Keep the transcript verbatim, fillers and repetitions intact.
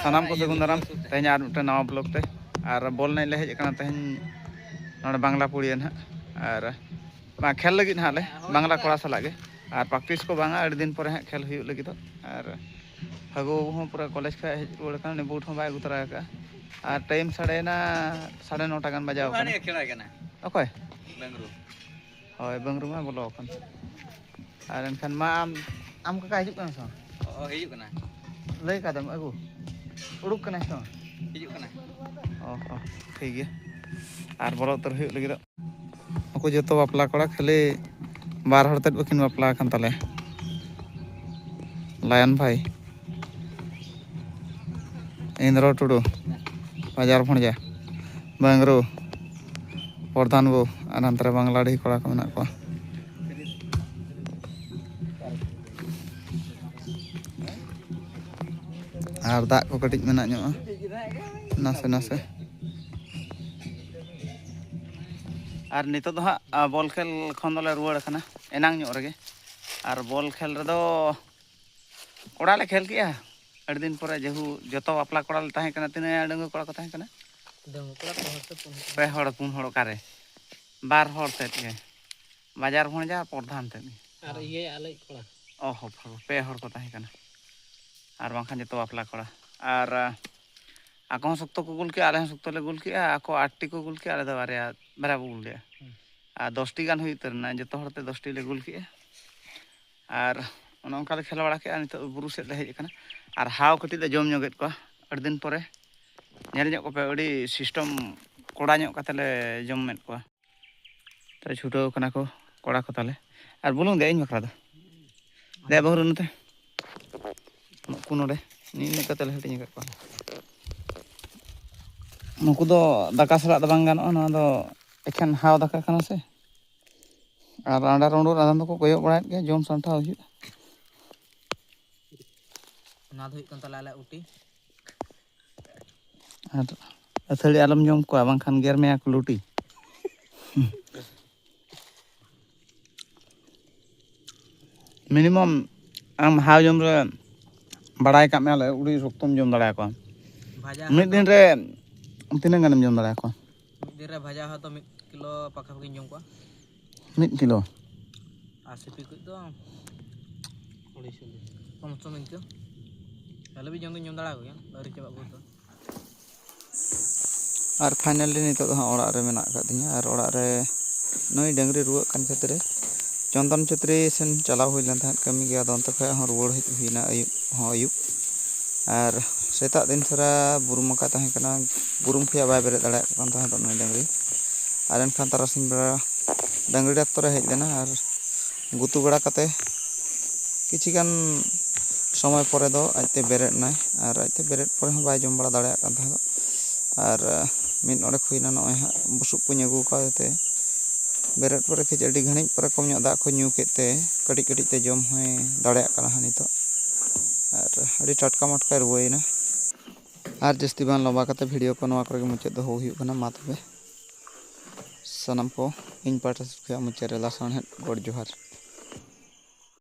ᱥᱟᱱᱟᱢ ᱠᱚ ᱥᱟᱹᱜᱩᱱ ᱫᱟᱨᱟᱢ᱾ ᱛᱮᱦᱮᱧ ᱟᱨ ᱢᱤᱫᱴᱮᱱ ᱱᱟᱣᱟ ᱵᱞᱚᱜ ᱛᱮ᱾ ᱟᱨ ᱵᱚᱞ ᱮᱱᱮᱡ ᱞᱮ ᱦᱮᱡ ᱟᱠᱟᱱᱟ ᱛᱮᱦᱮᱧ ᱱᱚᱰᱮ ᱵᱟᱝᱞᱟ ᱯᱩᱲᱤᱭᱟᱹ ᱱᱟᱦᱟᱜ᱾ ᱟᱨ ᱵᱟᱝ, ᱠᱷᱮᱞ ᱞᱟᱹᱜᱤᱫ ᱱᱟᱦᱟᱜ ᱞᱮ, ᱵᱟᱝᱞᱟ ᱠᱚᱲᱟ ᱥᱟᱞᱟᱜ ᱜᱮ᱾ ᱟᱨ ᱯᱨᱮᱠᱴᱤᱥ ᱠᱚ ᱵᱟᱝᱟ, ᱟᱹᱰᱤ ᱫᱤᱱ ᱯᱚᱨᱮ ᱦᱟᱸᱜ ᱠᱷᱮᱞ ᱦᱩᱭᱩᱜ ᱞᱟᱹᱜᱤᱫᱚᱜ᱾ ᱟᱨ ᱯᱷᱟᱹᱜᱩ ᱵᱟᱹᱵᱩ ᱦᱚᱸ ᱯᱩᱨᱟᱹ ᱠᱚᱞᱮᱡᱽ ᱠᱷᱚᱱ ᱦᱮᱡ ᱨᱩᱣᱟᱹᱲ ᱟᱠᱟᱱᱟ, ᱩᱱᱤ ᱵᱩᱴ ᱦᱚᱸ ᱵᱟᱭ ᱟᱹᱜᱩ ᱛᱚᱨᱟ ᱟᱠᱟᱫᱼᱟ᱾ ᱟᱨ ᱴᱟᱭᱤᱢ ᱥᱟᱲᱮᱭᱮᱱᱟ, ᱥᱟᱲᱮ ᱱᱚᱴᱟ ᱜᱟᱱ ᱵᱟᱡᱟᱣ ᱟᱠᱟᱱᱟ᱾ ᱠᱷᱮᱞᱟᱭ ᱠᱟᱱᱟ᱾ ᱚᱠᱚᱭ? ᱵᱮᱝᱨᱩ᱾ ᱦᱳᱭ, ᱵᱟᱹᱝᱨᱩ ᱢᱟ ᱵᱚᱞᱚ ᱟᱠᱟᱱ᱾ ᱟᱨ ᱮᱱᱠᱷᱟᱱ ᱢᱟ ᱟᱢ, ᱟᱢ ᱠᱟᱠᱟ ᱦᱤᱡᱩᱜ ᱠᱟᱱᱟ ᱥᱮ ᱵᱟᱝ? ᱚ, ᱦᱤᱡᱩᱜ ᱠᱟᱱᱟ᱾ ᱞᱟᱹᱭ ᱠᱟᱫᱟᱢ ᱟᱹᱜᱩ? ᱩᱰᱩᱠ ᱠᱟᱱᱟᱭ ᱥᱮ ᱵᱟᱝ? ᱦᱤᱡᱩᱜ ᱠᱟᱱᱟ᱾ ᱚ ᱦᱚᱸ, ᱴᱷᱤᱠ ᱜᱮᱭᱟ᱾ ᱟᱨ ᱵᱚᱞᱚ ᱩᱛᱟᱹᱨ ᱦᱩᱭᱩᱜ ᱞᱟᱹᱜᱤᱫᱚᱜ᱾ ᱱᱩᱠᱩ ᱡᱚᱛᱚ ᱵᱟᱯᱞᱟ ᱠᱚᱲᱟ, ᱠᱷᱟᱹᱞᱤ ᱵᱟᱨ ᱦᱚᱲ ᱛᱮᱫ ᱵᱟᱹᱠᱤᱱ ᱵᱟᱯᱞᱟ ᱟᱠᱟᱱ ᱛᱟᱞᱮᱭᱟ᱾ ᱞᱟᱭᱚᱱ ᱵᱷᱟᱭ, ᱤᱱᱫᱨᱚ ᱴᱩᱰᱩ, ᱵᱟᱡᱟᱨ ᱵᱷᱚᱸᱡᱟ, ᱵᱟᱝᱨᱩ, ᱯᱨᱚᱫᱷᱟᱱ ᱵᱟᱹᱵᱩ, ᱟᱨ ᱦᱟᱱᱛᱮ ᱨᱮ ᱵᱟᱝᱞᱟᱰᱤᱦᱤ ᱠᱚᱲᱟ ᱠᱚ ᱢᱮᱱᱟᱜ ᱠᱚᱣᱟ᱾ ᱟᱨ ᱫᱟᱜ ᱠᱚ ᱠᱟᱹᱴᱤᱡ ᱢᱮᱱᱟᱜ ᱧᱚᱜᱼᱟ ᱱᱟᱥᱮ ᱱᱟᱥᱮ᱾ ᱟᱨ ᱱᱤᱛᱚᱜ ᱫᱚ ᱦᱟᱸᱜ, ᱟ, ᱵᱚᱞ ᱠᱷᱮᱞ ᱠᱷᱚᱱ ᱫᱚᱞᱮ ᱨᱩᱣᱟᱹᱲ ᱟᱠᱟᱱᱟ ᱮᱱᱟᱝ ᱧᱚᱜ ᱨᱮᱜᱮ᱾ ᱟᱨ ᱵᱚᱞ ᱠᱷᱮᱞ ᱨᱮᱫᱚ ᱠᱚᱲᱟ ᱞᱮ ᱠᱷᱮᱞ ᱠᱮᱜᱼᱟ ᱟᱹᱰᱤ ᱫᱤᱱ ᱯᱚᱨᱮ, ᱡᱮᱦᱩ ᱡᱚᱛᱚ ᱵᱟᱯᱞᱟ ᱠᱚᱲᱟ ᱞᱮ ᱛᱟᱦᱮᱸ ᱠᱟᱱᱟ᱾ ᱛᱤᱱᱟᱹᱜ ᱰᱟᱺᱜᱩᱣᱟᱹ ᱠᱚᱲᱟ ᱠᱚ ᱛᱟᱦᱮᱸ ᱠᱟᱱᱟ? ᱰᱟᱺᱜᱩᱣᱟᱹ ᱠᱚᱲᱟ ᱯᱮ ᱦᱚᱲ ᱥᱮ ᱯᱩᱱ ᱦᱚᱲ᱾ ᱯᱮ ᱦᱚᱲ, ᱯᱩᱱ ᱦᱚᱲ ᱚᱠᱟᱨᱮ? ᱵᱟᱨ ᱦᱚᱲ ᱛᱮᱫ ᱜᱮ, ᱵᱟᱡᱟᱨ ᱵᱷᱚᱸᱡᱟ ᱯᱨᱚᱫᱷᱟᱱ ᱛᱮᱫ ᱜᱮ᱾ ᱟᱨ ᱤᱭᱟᱹ ᱟᱞᱮᱭᱤᱡ ᱠᱚᱲᱟ᱾ ᱚ ᱦᱚᱸ, ᱯᱮ ᱦᱚᱲ ᱠᱚ ᱛᱟᱦᱮᱸ ᱠᱟᱱᱟ᱾ ᱟᱨ ᱵᱟᱝᱠᱷᱟᱱ ᱡᱚᱛᱚ ᱵᱟᱯᱞᱟ ᱠᱚᱲᱟ᱾ ᱟᱨ, ᱟ, ᱟᱠᱚ ᱦᱚᱸ ᱥᱚᱠᱛᱚ ᱠᱚ ᱜᱳᱞ ᱠᱮᱜᱼᱟ, ᱟᱞᱮ ᱦᱚᱸ ᱥᱚᱠᱛᱚ ᱞᱮ ᱜᱳᱞ ᱠᱮᱜᱼᱟ᱾ ᱟᱠᱚ ᱟᱴ ᱴᱤ ᱠᱚ ᱜᱳᱞ ᱠᱮᱜᱼᱟ, ᱟᱞᱮ ᱫᱚ ᱵᱟᱨᱭᱟ, ᱵᱟᱨᱭᱟ ᱵᱚ ᱜᱳᱞ ᱞᱮᱜᱼᱟ᱾ ᱦᱩᱸ᱾ ᱟᱨ ᱫᱚᱥ ᱴᱤ ᱜᱟᱱ ᱦᱩᱭ ᱩᱛᱟᱹᱨ ᱮᱱᱟ, ᱡᱚᱛᱚ ᱦᱚᱲ ᱛᱮ ᱫᱚᱥ ᱴᱤ ᱞᱮ ᱜᱳᱞ ᱠᱮᱜᱼᱟ᱾ ᱟᱨ ᱚᱱᱮ ᱚᱱᱠᱟ ᱞᱮ ᱠᱷᱮᱞ ᱵᱟᱲᱟ ᱠᱮᱜᱼᱟ᱾ ᱱᱤᱛᱚᱜ ᱵᱩᱨᱩ ᱥᱮᱫ ᱞᱮ ᱦᱮᱡ ᱟᱠᱟᱱᱟ᱾ ᱟᱨ ᱦᱟᱣ ᱠᱟᱹᱴᱤᱡ ᱞᱮ ᱡᱚᱢ ᱧᱚᱜᱮᱫ ᱠᱚᱣᱟ ᱟᱹᱰᱤ ᱫᱤᱱ ᱯᱚᱨᱮ᱾ ᱧᱮᱞ ᱧᱚᱜ ᱠᱚᱯᱮ, ᱟᱹᱰᱤ system ᱠᱚᱲᱟ ᱧᱚᱜ ᱠᱟᱛᱮ ᱞᱮ ᱡᱚᱢᱮᱫ ᱠᱚᱣᱟ᱾ ᱛᱚ ᱪᱷᱩᱴᱟᱹᱣ ᱠᱟᱱᱟ ᱠᱚ ᱠᱚᱲᱟ ᱠᱚ ᱛᱟᱞᱮ᱾ ᱟᱨ ᱵᱩᱞᱩᱝ ᱫᱮ ᱤᱧ ᱵᱟᱠᱷᱨᱟ ᱫᱚ᱾ ᱫᱮ ᱵᱟᱹᱦᱩ ᱱᱚᱛᱮ᱾ ᱱᱩᱠᱩ ᱱᱚᱰᱮ ᱱᱤᱭᱟᱹ ᱤᱱᱟᱹᱜ ᱠᱟᱛᱮ ᱞᱮ ᱦᱟᱹᱴᱤᱧ ᱟᱠᱟᱫ ᱠᱚᱣᱟ᱾ ᱱᱩᱠᱩ ᱫᱚ ᱫᱟᱠᱟ ᱥᱟᱞᱟᱜ ᱫᱚ ᱵᱟᱝ ᱜᱟᱱᱚᱜᱼᱟ, ᱱᱚᱣᱟ ᱫᱚ ᱮᱠᱷᱮᱱ ᱦᱟᱣ ᱫᱟᱠᱟ ᱠᱟᱱᱟ ᱥᱮ᱾ ᱟᱨ ᱟᱸᱰᱟ ᱨᱩᱸᱰᱩ ᱟᱫᱚᱢ ᱫᱚᱠᱚ ᱠᱚᱭᱚᱜ ᱵᱟᱲᱟᱭᱮᱫ ᱜᱮᱭᱟ, ᱡᱚᱢ ᱥᱟᱢᱴᱟᱣ ᱦᱩᱭᱩᱜᱼᱟ᱾ ᱚᱱᱟ ᱫᱚ ᱦᱩᱭᱩᱜ ᱠᱟᱱ ᱛᱟᱞᱮᱭᱟ ᱟᱞᱮᱭᱟᱜ ᱩᱴᱤ᱾ ᱟᱨ ᱟᱹᱛᱷᱟᱹᱲᱤ ᱟᱞᱚᱢ ᱡᱚᱢ ᱠᱚᱣᱟ, ᱵᱟᱝᱠᱷᱟᱱ ᱜᱮᱨ ᱢᱮᱭᱟ ᱠᱚ ᱞᱩᱴᱤ᱾ Minimum ᱟᱢ ᱦᱟᱣ ᱡᱚᱢ ᱨᱮ ᱵᱟᱲᱟᱭ ᱠᱟᱜ ᱢᱮ, ᱟᱞᱮ ᱩᱲᱤ ᱥᱚᱠᱛᱚᱢ ᱡᱚᱢ ᱫᱟᱲᱮᱭᱟᱠᱚᱣᱟ᱾ ᱵᱷᱟᱡᱟ ᱢᱤᱫ ᱦᱚᱸ ᱫᱤᱱ ᱫᱚ, ᱨᱮ ᱛᱤᱱᱟᱹᱜ ᱜᱟᱱᱮᱢ ᱡᱚᱢ ᱫᱟᱲᱮᱭᱟᱠᱚᱣᱟ? ᱢᱤᱫ ᱫᱤᱱ ᱨᱮ ᱵᱷᱟᱡᱟ ᱦᱚᱸ ᱫᱚ ᱢᱤᱫ ᱠᱤᱞᱳ ᱯᱟᱠᱟᱯᱟᱠᱤᱧ ᱡᱚᱢ ᱠᱚᱣᱟ᱾ ᱢᱤᱫ ᱠᱤᱞᱳ? ᱟᱨ ᱥᱤᱯᱤ ᱠᱚ ᱫᱚ ᱠᱚᱢ ᱥᱚᱢ ᱤᱱᱠᱟᱹ᱾ ᱟᱞᱮ ᱵᱤᱡ ᱡᱚᱢ ᱫᱚᱧ ᱡᱚᱢ ᱫᱟᱲᱮᱭᱟᱠᱚ ᱜᱮᱭᱟ, ᱟᱹᱣᱨᱤ ᱪᱟᱵᱟᱜ ᱵᱷᱳᱨ ᱫᱚ᱾ ᱟᱨ finally ᱱᱤᱛᱚᱜ ᱫᱚ ᱦᱟᱸᱜ ᱚᱲᱟᱜ ᱨᱮ ᱢᱮᱱᱟᱜ ᱟᱠᱟᱫ ᱫᱤᱧᱟ᱾ ᱟᱨ ᱚᱲᱟᱜ ᱨᱮ ᱱᱩᱭ ᱰᱟᱹᱝᱨᱤ ᱨᱩᱣᱟᱹᱜ ᱠᱟᱱ ᱠᱷᱟᱹᱛᱤᱨ ᱪᱚᱱᱫᱚᱱ ᱪᱷᱮᱛᱨᱤ ᱥᱮᱱ ᱪᱟᱞᱟᱣ ᱦᱩᱭ ᱞᱮᱱ ᱛᱟᱦᱮᱸᱫ ᱠᱟᱹᱢᱤ ᱜᱮ᱾ ᱟᱫᱚ ᱚᱱᱛᱮ ᱠᱷᱚᱱ ᱦᱚᱸ ᱨᱩᱣᱟᱹᱲ ᱦᱮᱡ ᱦᱩᱭᱱᱟ ᱟᱹᱭᱩᱵ ᱦᱚᱸ ᱟᱹᱭᱩᱵ᱾ ᱟᱨ ᱥᱮᱛᱟᱜ ᱫᱤᱱ ᱥᱟᱨᱟ ᱵᱩᱨᱩᱢ ᱟᱠᱟᱫ ᱛᱟᱦᱮᱸ ᱠᱟᱱᱟ, ᱵᱩᱨᱩᱢ ᱠᱷᱚᱱᱟᱜ ᱵᱟᱭ ᱵᱮᱨᱮᱫ ᱫᱟᱲᱮᱭᱟᱜ ᱠᱟᱱ ᱛᱟᱦᱮᱸᱫ ᱱᱩᱭ ᱰᱟᱹᱝᱨᱤ᱾ ᱟᱨ ᱮᱱᱠᱷᱟᱱ ᱛᱟᱨᱟᱥᱤᱧ ᱵᱮᱲᱟ ᱰᱟᱹᱝᱨᱤ ᱰᱟᱠᱛᱚᱨᱮ ᱦᱮᱡ ᱞᱮᱱᱟ᱾ ᱟᱨ ᱜᱩᱛᱩ ᱵᱟᱲᱟ ᱠᱟᱛᱮ ᱠᱤᱪᱷᱤ ᱜᱟᱱ ᱥᱚᱢᱚᱭ ᱯᱚᱨᱮ ᱫᱚ ᱟᱡᱛᱮ ᱵᱮᱨᱮᱫ ᱮᱱᱟᱭ᱾ ᱟᱨ ᱟᱡᱛᱮ ᱵᱮᱨᱮᱫ ᱯᱚᱨᱮ ᱦᱚᱸ ᱵᱟᱭ ᱡᱚᱢ ᱵᱟᱲᱟ ᱫᱟᱲᱮᱭᱟᱜ ᱠᱟᱱ ᱛᱟᱦᱮᱸᱫ᱾ ᱟᱨ ᱢᱤᱫ ᱰᱚᱸᱰᱮᱠ ᱦᱩᱭᱱᱟ, ᱱᱚᱜᱼᱚᱭ ᱦᱟᱸᱜ ᱵᱩᱥᱩᱵ ᱠᱚᱧ ᱟᱹᱜᱩ ᱠᱟᱣᱫᱮ ᱛᱮ ᱵᱮᱨᱮᱫ ᱯᱚᱨᱮ ᱠᱟᱹᱡ ᱟᱹᱰᱤ ᱜᱷᱟᱹᱲᱤᱡ ᱯᱚᱨᱮ ᱠᱚᱢ ᱧᱚᱜ ᱫᱟᱜ ᱠᱚ ᱧᱩ ᱠᱮᱫ ᱛᱮ ᱠᱟᱹᱴᱤᱡ ᱠᱟᱹᱴᱤᱡ ᱛᱮ ᱡᱚᱢ ᱦᱚᱸᱭ ᱫᱟᱲᱮᱭᱟᱜ ᱠᱟᱱᱟ ᱦᱟᱸᱜ ᱱᱤᱛᱚᱜ᱾ ᱟᱨ ᱟᱹᱰᱤ ᱴᱟᱴᱠᱟ ᱢᱟᱴᱠᱟᱭ ᱨᱩᱣᱟᱹᱭᱮᱱᱟ᱾ ᱟᱨ ᱡᱟᱹᱥᱛᱤ ᱵᱟᱝ ᱞᱚᱢᱵᱟ ᱠᱟᱛᱮ video ᱠᱚ ᱱᱚᱣᱟ ᱠᱚᱨᱮ ᱜᱮ ᱢᱩᱪᱟᱹᱫ ᱫᱚᱦᱚ ᱦᱩᱭᱩᱜ ᱠᱟᱱᱟ᱾ ᱢᱟ ᱛᱚᱵᱮ ᱥᱟᱱᱟᱢ ᱠᱚ ᱤᱧ ᱯᱟᱦᱴᱟ ᱥᱮᱫ ᱠᱷᱚᱱᱟᱜ ᱢᱩᱪᱟᱹᱫ ᱨᱮ ᱞᱟᱥᱟᱲᱦᱮᱫ ᱜᱚᱰ ᱡᱚᱦᱟᱨ᱾